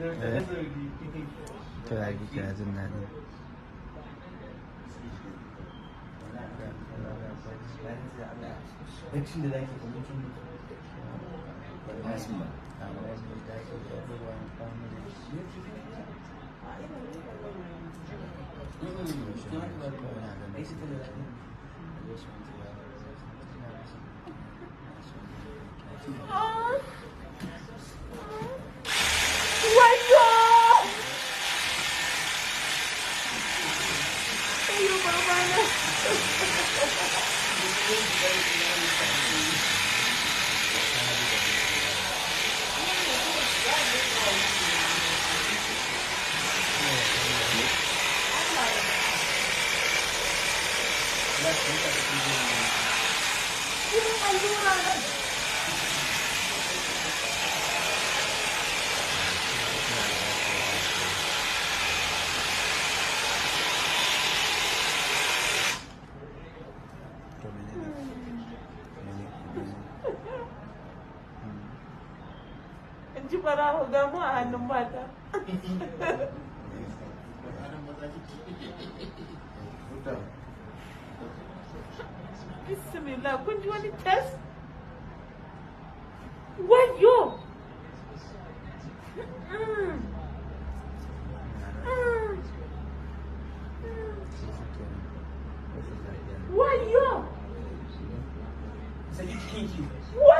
Eh? To ya kike na jin daɗi? Baccin da zaki ka mutum Wayo! Wayo babana. Jinin allura na. To menene? Mene? Mene? In ji barawo ga mu a hannun mata. Bismillah, kun ji wani test? Wayo! Wayo! Saki jikinki. Wayo!